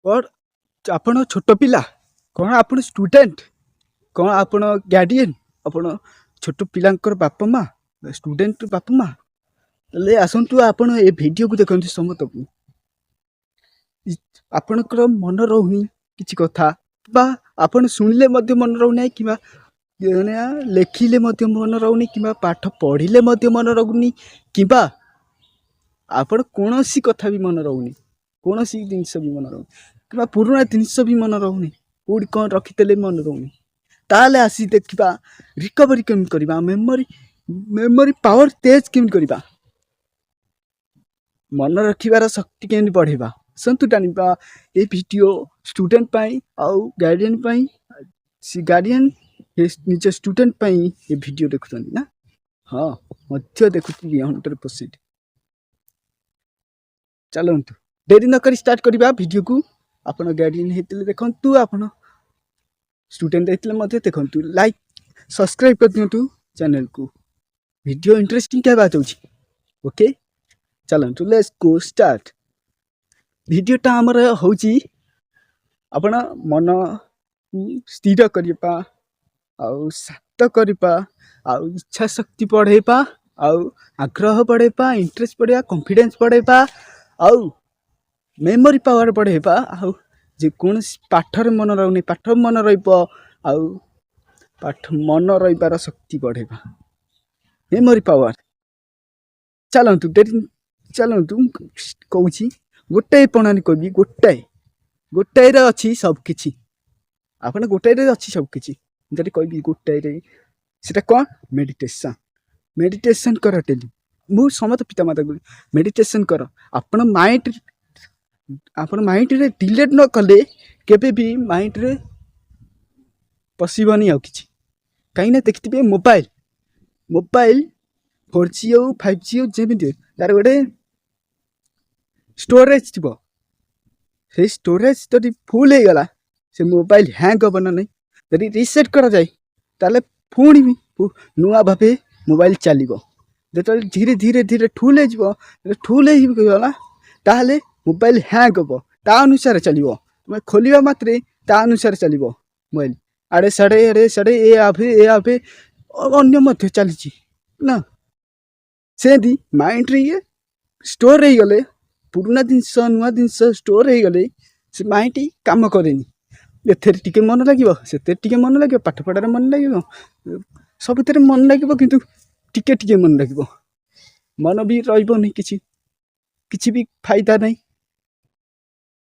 କ'ଣ ଆପଣ ଛୋଟ ପିଲା? କ'ଣ ଆପଣ ଷ୍ଟୁଡେଣ୍ଟ? କ'ଣ ଆପଣ ଗାର୍ଡ଼ିଏନ୍? ଆପଣ ଛୋଟ ପିଲାଙ୍କର ବାପା ମା, ଷ୍ଟୁଡେଣ୍ଟ ବାପା ମା? ତାହେଲେ ଆସନ୍ତୁ, ଆପଣ ଏ ଭିଡ଼ିଓକୁ ଦେଖନ୍ତୁ ସମସ୍ତଙ୍କୁ। ଆପଣଙ୍କର ମନ ରହୁନି କିଛି କଥା ବା ଆପଣ ଶୁଣିଲେ ମଧ୍ୟ ମନ ରହୁନାହିଁ, କିମ୍ବା ମାନେ ଲେଖିଲେ ମଧ୍ୟ ମନ ରହୁନି, କିମ୍ବା ପାଠ ପଢ଼ିଲେ ମଧ୍ୟ ମନ ରହୁନି, କିମ୍ବା ଆପଣ କୌଣସି କଥା ବି ମନ ରହୁନି, କୌଣସି ଜିନିଷ ବି ମନ ରହୁନି, କିମ୍ବା ପୁରୁଣା ଜିନିଷ ବି ମନ ରହୁନି, କେଉଁଠି କ'ଣ ରଖିଦେଲେ ମନ ରହୁନି, ତାହେଲେ ଆସି ଦେଖିବା ରିକଭରି କେମିତି କରିବା, ମେମୋରି ପାୱାର ତେଜ କେମିତି କରିବା, ମନେ ରଖିବାର ଶକ୍ତି କେମିତି ବଢ଼େଇବା। ଆସନ୍ତୁ ଜାଣିବା। ଏ ଭିଡ଼ିଓ ଷ୍ଟୁଡେଣ୍ଟ ପାଇଁ ଆଉ ଗାର୍ଡ଼ିଆନ୍ ପାଇଁ। ସେ ଗାର୍ଡ଼ିଆନ୍ ନିଜ ଷ୍ଟୁଡେଣ୍ଟ ପାଇଁ ଏ ଭିଡ଼ିଓ ଦେଖୁଛନ୍ତି ନା? ହଁ, ମଧ୍ୟ ଦେଖୁଥିଲି 100%। ଚାଲନ୍ତୁ, ଡେରି ନକରି ଷ୍ଟାର୍ଟ କରିବା ଭିଡ଼ିଓକୁ। ଆପଣ ଗାର୍ଡ଼ିଆନ୍ ହେଇଥିଲେ ଦେଖନ୍ତୁ, ଆପଣ ଷ୍ଟୁଡେଣ୍ଟ ହେଇଥିଲେ ମଧ୍ୟ ଦେଖନ୍ତୁ। ଲାଇକ୍, ସବସ୍କ୍ରାଇବ୍ କରିଦିଅନ୍ତୁ ଚ୍ୟାନେଲକୁ। ଭିଡ଼ିଓ ଇଣ୍ଟରେଷ୍ଟିଂ ହେବା ଯାଉଛି। ଓକେ, ଚାଲନ୍ତୁ, let's go start. ଭିଡ଼ିଓଟା ଆମର ହେଉଛି ଆପଣ ମନ ସ୍ଥିର କରିବା ଆଉ ଶାନ୍ତ କରିବା ଆଉ ଇଚ୍ଛା ଶକ୍ତି ବଢ଼େଇବା ଆଉ ଆଗ୍ରହ ବଢ଼େଇବା, ଇଣ୍ଟରେଷ୍ଟ ବଢ଼େଇବା, କନଫିଡେନ୍ସ ବଢ଼େଇବା ଆଉ ମେମୋରି ପାୱାର ବଢ଼େଇବା। ଆଉ ଯେକୌଣସି ପାଠରେ ମନ ରହୁନି, ପାଠ ମନ ରହିବ ଆଉ ପାଠ ମନ ରହିବାର ଶକ୍ତି ବଢ଼େଇବା, ମେମୋରି ପାୱାର। ଚାଲନ୍ତୁ, ଡେରି ଚାଲନ୍ତୁ, ମୁଁ କହୁଛି, ଗୋଟାଏ ପ୍ରଣାଳୀ କହିବି। ଗୋଟାଏରେ ଅଛି ସବୁ କିଛି। ଆପଣ ଗୋଟାଏରେ ଅଛି ସବୁ କିଛି। ଯଦି କହିବି ଗୋଟାଏରେ, ସେଟା କ'ଣ? ମେଡ଼ିଟେସନ୍। ମେଡ଼ିଟେସନ୍ କର ଡେଲି। ମୁଁ ସମସ୍ତ ପିତାମାତାକୁ, ମେଡ଼ିଟେସନ୍ କର। ଆପଣ ମାଇଣ୍ଡରେ ଡିଲେଟ୍ ନ କଲେ କେବେ ବି ମାଇଣ୍ଡରେ ପଶିବନି ଆଉ କିଛି। କାହିଁକିନା ଦେଖିଥିବେ, ମୋବାଇଲ 4G ହଉ, 5G ହଉ, ଯେମିତି ହଉ, ତାର ଗୋଟେ ଷ୍ଟୋରେଜ୍ ଥିବ। ସେଇ ଷ୍ଟୋରେଜ୍ ଯଦି ଫୁଲ୍ ହେଇଗଲା, ସେ ମୋବାଇଲ ହ୍ୟାଙ୍ଗ ହେବ ନା ନାହିଁ? ଯଦି ରିସେଟ୍ କରାଯାଏ, ତାହେଲେ ପୁଣି ବି ନୂଆ ଭାବେ ମୋବାଇଲ ଚାଲିବ। ଯେତେବେଳେ ଧୀରେ ଧୀରେ ଧୀରେ ଫୁଲ୍ ହେଇଯିବ, ଫୁଲ୍ ହେଇଗଲା, ତାହେଲେ ମୋବାଇଲ ହ୍ୟାଙ୍ଗ ହେବ। ତା ଅନୁସାରେ ଚାଲିବ। ତୁମେ ଖୋଲିବା ମାତ୍ରେ ତା ଅନୁସାରେ ଚାଲିବ ମୋବାଇଲ। ଆଡ଼େ ସାଡ଼େ, ଆଡ଼େ ସାଡ଼େ, ଏ ଆଭେ, ଏ ଆଭେ, ଅନ୍ୟ ମଧ୍ୟ ଚାଲିଛି ନା। ସେମିତି ମାଇଣ୍ଡରେ ଇଏ ଷ୍ଟୋର୍ ହେଇଗଲେ, ପୁରୁଣା ଜିନିଷ ନୂଆ ଜିନିଷ ଷ୍ଟୋର୍ ହେଇଗଲେ, ସେ ମାଇଣ୍ଡ କାମ କରେନି। ଏଥିରେ ଟିକେ ମନ ଲାଗିବ, ସେଥିରେ ଟିକେ ମନ ଲାଗିବ, ପାଠ ପଢ଼ାରେ ମନ ଲାଗିବ, ସବୁଥିରେ ମନ ଲାଗିବ, କିନ୍ତୁ ଟିକେ ଟିକେ ମନ ଲାଗିବ। ମନ ବି ରହିବନି କିଛି, କିଛି ବି ଫାଇଦା ନାହିଁ।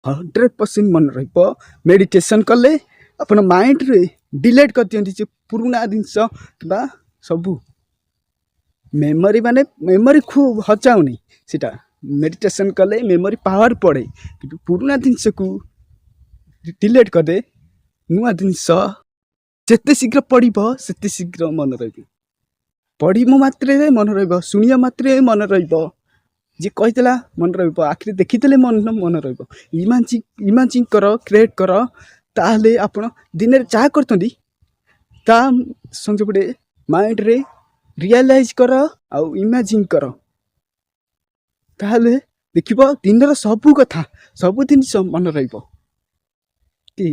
100% ମନେ ରହିବ ମେଡ଼ିଟେସନ୍ କଲେ। ଆପଣ ମାଇଣ୍ଡରେ ଡିଲେଟ୍ କରିଦିଅନ୍ତି ଯେ ପୁରୁଣା ଜିନିଷ କିମ୍ବା ସବୁ ମେମୋରି, ମାନେ ମେମୋରି ଖୁବ୍ ହଜାଉନି। ସେଇଟା ମେଡ଼ିଟେସନ୍ କଲେ ମେମୋରି ପାୱାର ବଢ଼େ, କିନ୍ତୁ ପୁରୁଣା ଜିନିଷକୁ ଡିଲେଟ୍ କରିଦେ। ନୂଆ ଜିନିଷ ଯେତେ ଶୀଘ୍ର ପଢ଼ିବ, ସେତେ ଶୀଘ୍ର ମନେ ରହିବ। ପଢ଼ିବ ମାତ୍ରେ ମନେ ରହିବ, ଶୁଣିବା ମାତ୍ରେ ମନେ ରହିବ, ଯିଏ କହିଥିଲା ମନେ ରହିବ, ଆଖିରେ ଦେଖିଦେଲେ ମନେ ରହିବ। ଇମାଜିନ୍ କର, କ୍ରିଏଟ୍ କର। ତାହେଲେ ଆପଣ ଦିନରେ ଯାହା କରୁଛନ୍ତି, ତା ସଙ୍ଗେ ଗୋଟେ ମାଇଣ୍ଡରେ ରିଅଲାଇଜ୍ କର ଆଉ ଇମାଜିନ୍ କର। ତାହେଲେ ଦେଖିବ, ଦିନର ସବୁ କଥା, ସବୁ ଜିନିଷ ମନେ ରହିବ କି।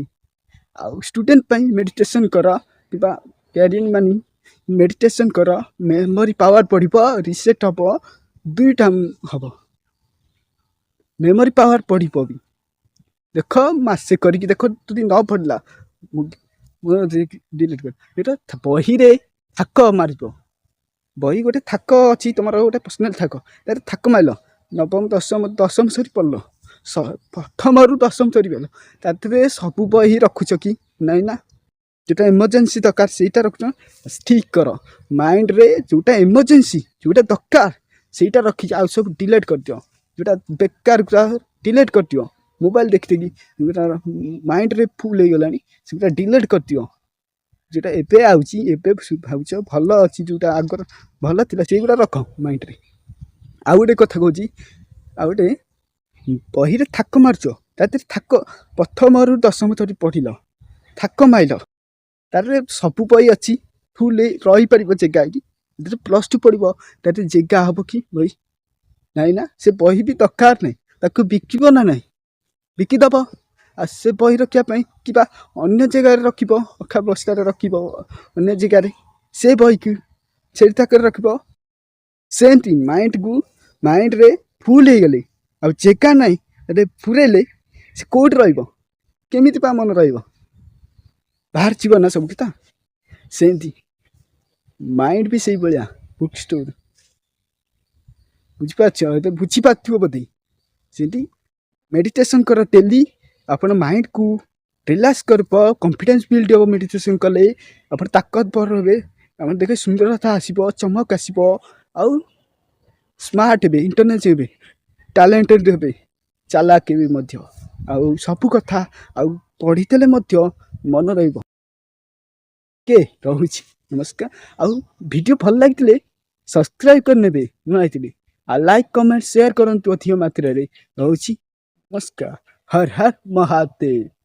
ଆଉ ଷ୍ଟୁଡେଣ୍ଟ ପାଇଁ ମେଡ଼ିଟେସନ୍ କର, କିମ୍ବା ଗାର୍ଡ଼ିଆନ୍ ମାନେ ମେଡ଼ିଟେସନ୍ କର। ମେମୋରି ପାୱାର ବଢ଼ିବ, ରିସେଟ୍ ହେବ, ଦୁଇଟା ହେବ, ମେମୋରି ପାୱାର ବଢ଼ିବ ବି। ଦେଖ, ମାସେ କରିକି ଦେଖ, ଯଦି ନ ବଢ଼ିଲା, ମୁଁ ଡିଲିଟ୍ କରି ଏଇଟା। ବହିରେ ଥାକ ମାରିବ। ବହି ଗୋଟେ ଥାକ ଅଛି, ତୁମର ଗୋଟେ ପର୍ସନାଲ୍ ଥାକ, ତାରେ ଥାକ ମାରିଲ। ନବମ, ଦଶମ, ଦଶମ ସରି ପଢ଼ିଲ, ପ୍ରଥମରୁ ଦଶମ ସରିଗଲ, ତା ଦେହରେ ସବୁ ବହି ରଖୁଛ କି ନାଇଁ ନା? ଯେଉଁଟା ଏମର୍ଜେନ୍ସି ଦରକାର, ସେଇଟା ରଖୁଛ। ଠିକ୍ କର। ମାଇଣ୍ଡରେ ଯେଉଁଟା ଏମର୍ଜେନ୍ସି, ଯେଉଁଟା ଦରକାର, ସେଇଟା ରଖିକି ଆଉ ସବୁ ଡିଲେଟ୍ କରିଦିଅ। ଯେଉଁଟା ବେକାର ଡିଲେଟ୍ କରିଦିଅ। ମୋବାଇଲ ଦେଖିଦେଖି ଯେଉଁଟା ମାଇଣ୍ଡରେ ଫୁଲ୍ ହେଇଗଲାଣି, ସେଗୁଡ଼ା ଡିଲେଟ୍ କରିଦିଅ। ଯେଉଁଟା ଏବେ ଆଉଛି, ଏବେ ଭାବୁଛ ଭଲ ଅଛି, ଯେଉଁଟା ଆଗର ଭଲ ଥିଲା, ସେଇଗୁଡ଼ା ରଖ ମାଇଣ୍ଡରେ। ଆଉ ଗୋଟେ କଥା କହୁଛି, ଆଉ ଗୋଟେ ବହିରେ ଥାକ ମାରୁଛ, ତା ଦେହରେ ଥାକ ପ୍ରଥମରୁ ଦଶମ ଧରି ପଢ଼ିଲ, ଥାକ ମାଇଲ, ତାପରେ ସବୁ ବହି ଅଛି, ଫୁଲ୍ ରହିପାରିବ ଜାଗା କି? ଯେତେବେଳେ +2 ପଢ଼ିବ, ତା ଦେହରେ ଜାଗା ହେବ କି ବହି? ନାଇଁ ନା? ସେ ବହି ବି ଦରକାର ନାହିଁ। ତାକୁ ବିକିବ ନା ନାହିଁ? ବିକିଦେବ। ଆଉ ସେ ବହି ରଖିବା ପାଇଁ କିମ୍ବା ଅନ୍ୟ ଜାଗାରେ ରଖିବ, ଅଖା ବସ୍ତାରେ ରଖିବ, ଅନ୍ୟ ଜାଗାରେ ସେ ବହିକୁ ସେଠି ଥାକରେ ରଖିବ। ସେମିତି ମାଇଣ୍ଡକୁ, ମାଇଣ୍ଡରେ ଫୁଲ୍ ହେଇଗଲେ ଆଉ ଜାଗା ନାହିଁ, ଏବେ ପୁରେଇଲେ ସେ କେଉଁଠି ରହିବ? କେମିତି ପା ମନେ ରହିବ? ବାହାରିଯିବ ନା ସବୁ କଥା। ସେମିତି ମାଇଣ୍ଡ ବି ସେଇଭଳିଆ ବୁକ୍ ଷ୍ଟୋର୍। ବୁଝିପାରୁଛ? ଏବେ ବୁଝିପାରୁଥିବ ବୋଧେ। ସେମିତି ମେଡ଼ିଟେସନ୍ କର ଡେଲି, ଆପଣ ମାଇଣ୍ଡକୁ ରିଲାକ୍ସ କରିବ, କନଫିଡେନ୍ସ ବିଲ୍ଡ ହେବ। ମେଡ଼ିଟେସନ୍ କଲେ ଆପଣ ତାକତବର ହେବେ, ଆପଣ ଦେଖିବେ ସୁନ୍ଦରତା ଆସିବ, ଚମକ ଆସିବ ଆଉ ସ୍ମାର୍ଟ ହେବେ, ଇଣ୍ଟେଲିଜେନ୍ସ ହେବେ, ଟ୍ୟାଲେଣ୍ଟେଡ଼ ହେବେ, ଚାଲାକ ହେବେ ମଧ୍ୟ। ଆଉ ସବୁ କଥା ଆଉ ପଢ଼ିଥିଲେ ମଧ୍ୟ ମନ ରହିବ। କେ ରହୁଛି, ନମସ୍କାର। ଆଉ ଭିଡ଼ିଓ ଭଲ ଲାଗିଥିଲେ ସବସ୍କ୍ରାଇବ୍ କରିନେବେ ନୂଆ ହେଇଥିଲେ, ଆଉ ଲାଇକ୍, କମେଣ୍ଟ, ସେୟାର କରନ୍ତୁ ଅଧିକ ମାତ୍ରାରେ। ରହୁଛି, ନମସ୍କାର। ହର ହର ମହାଦେବ।